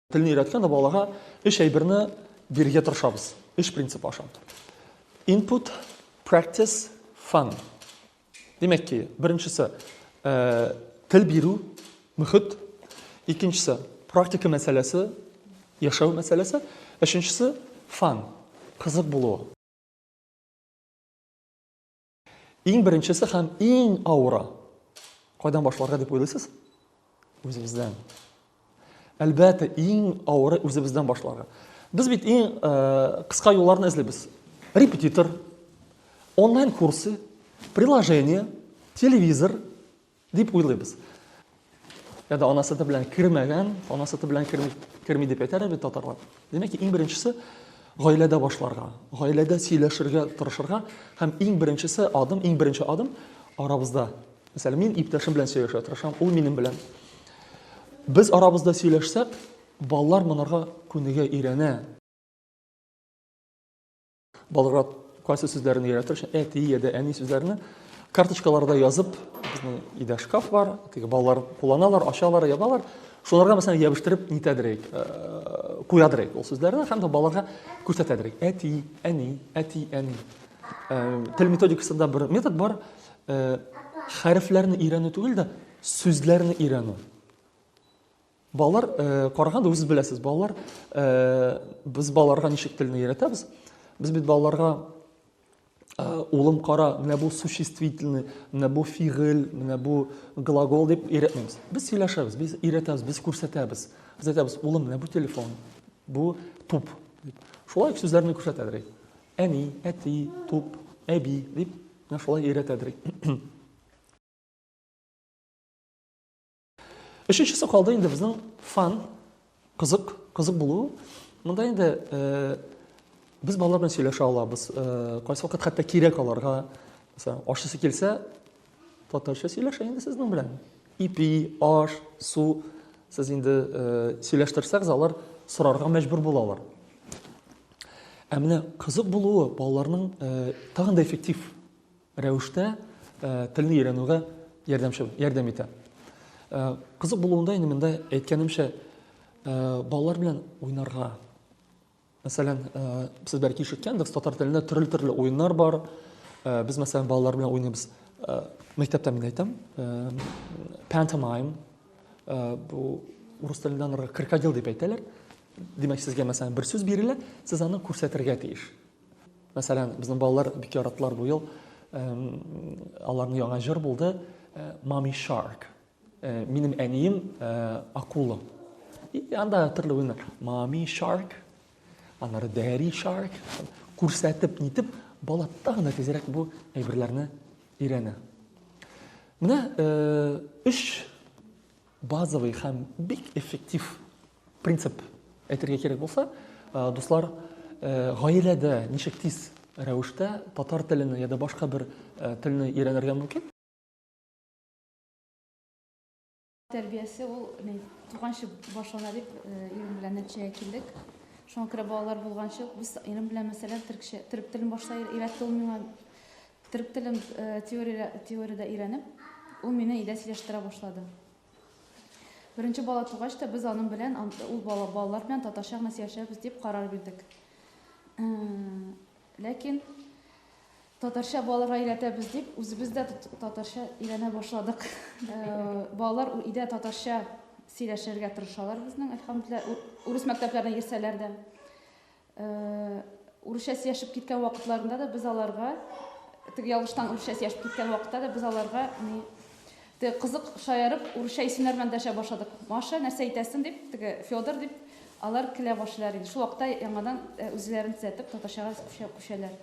Телне өйрәткәндә балага өч әйберне бирергә тырышабыз. Өч принцип аша. Input, practice, fun. Димәк ки, беренчесе э, тел бирү, мөхит. Икенчесе практика мәсьәләсе, яшәү мәсьәләсе. Өченчесе fun, кызык булуы. Иң беренчесе һәм иң авыры. Кайдан башларга дип уйлыйсыз? Үзебездән. Әлбәттә, иң авыры үзебездән башларга. Без бит иң э, кыска юлларны эзлибез. Репетитор, онлайн курсы, приложение, телевизор, Дип уйлыйбыз. Я да ана сөте белән кермәгән, ана сөте белән керми, керми дип әйтәләр бит татарлар. Димәк, иң беренчесе гаиләдә башларга, гаиләдә сөйләшергә тырышырга һәм иң беренчесе адым, иң беренче адым арабызда. Мәсәлән, мин иптәшем белән сөйләшергә тырышам, ул минем белән. Без арабызда сөйләшсәк, балалар монарга күнегә, өйрәнә. Балаларга кайсы сүзләрен өйрәтер өчен әти я да әни сүзләрне карточкаларда язып, безнең өйдә шкаф бар, теге балалар кулланалар, ачалар, ябалар. Шуларга мәсәлән ябыштырып нитәдерик, э, куядырыйк ул сүзләрне һәм дә балаларга күрсәтәдерик. Әти, әни, әти, әни. Э, тел методикасында бер метод бар, э, хәрефләрне өйрәнү түгел дә, сүзләрне өйрәнү. Балалар, э, караганда үзегез беләсез, балалар, э, без балаларга ничек телне өйрәтәбез? Без бит балаларга э, улым кара, менә бу существительный, менә бу фигыль, менә бу глагол дип өйрәтмибез. Без сөйләшәбез, без өйрәтәбез, без күрсәтәбез. Без әйтәбез, улым, менә бу телефон, бу туп дип. Шулай ук сүзләрне күрсәтәдер. Әни, әти, туп, әби дип, менә шулай өйрәтәдер. Өченчесе калды инде безнең фан, кызык, кызык булу. Монда инде э, без балалар белән сөйләшә алабыз. Э, кайсы вакыт хәтта кирәк аларга. Мәсәлән, ашыйсы килсә, татарча сөйләшә инде сезнең белән. Ипи, аш, су. Сез инде э, сөйләштерсәгез, алар сорарга мәҗбүр булалар. Ә менә кызык булуы балаларның э, тагын да эффектив рәвештә телне өйрәнүгә ярдәмче, ярдәм итә. Кызык булуында инде монда әйткәнемчә, балалар белән уйнарга. Мәсәлән, сез бәлки ишеткәндер, татар телендә төрле-төрле уеннар бар. Без, мәсәлән, балалар белән уйныйбыз. Мәктәптә мин әйтәм, pantomime, бу урыс телендә анарга крокодил дип әйтәләр. Димәк, сезгә, мәсәлән, бер сүз бирелә, сез аны күрсәтергә тиеш. Мәсәлән, безнең балалар бик яраттылар бу ел. Аларның яңа җыр булды, Mommy Shark. Минем әнием акула. И анда төрле уеннар. Mommy Shark, аннары Daddy Shark. Күрсәтеп, нитеп, бала тагын да тизрәк бу әйберләрне өйрәнә. Менә өч базовый һәм бик эффектив принцип әйтергә кирәк булса, э, дуслар, э, гаиләдә ничек тиз рәвештә татар телен я да башка бер э, телне өйрәнергә мөмкин? Тәрбиясе ул ни, туганчы башлана дип ирем белән нәтиҗәгә килдек. Шуңа күрә балалар булганчы без ирем белән мәсәлән төркчә, төрек телен башта өйрәтте ул миңа. Төрек телен теория, теориядә өйрәнеп, ул мине өйдә сөйләштерә башлады. Беренче бала тугач та без аның белән, ул бала, балалар белән татарча гына сөйләшәбез дип карар бирдек. Ләкин татарча балаларга өйрәтәбез дип, үзебез дә татарча өйрәнә башладык. Балалар өйдә татарча сөйләшергә тырышалар безнең, әлхәмдүлилләһ, урыс мәктәпләренә йөрсәләр дә. Урысча сөйләшеп киткән вакытларында да без аларга, теге ялгыштан урысча сөйләшеп киткән вакытта да без аларга ни, теге кызык шаярып урысча исемнәр белән дәшә башладык. Маша, нәрсә әйтәсең дип, теге Федор дип, алар көлә башлыйлар инде. Шул вакытта яңадан үзләрен төзәтеп татарчага күчәләр.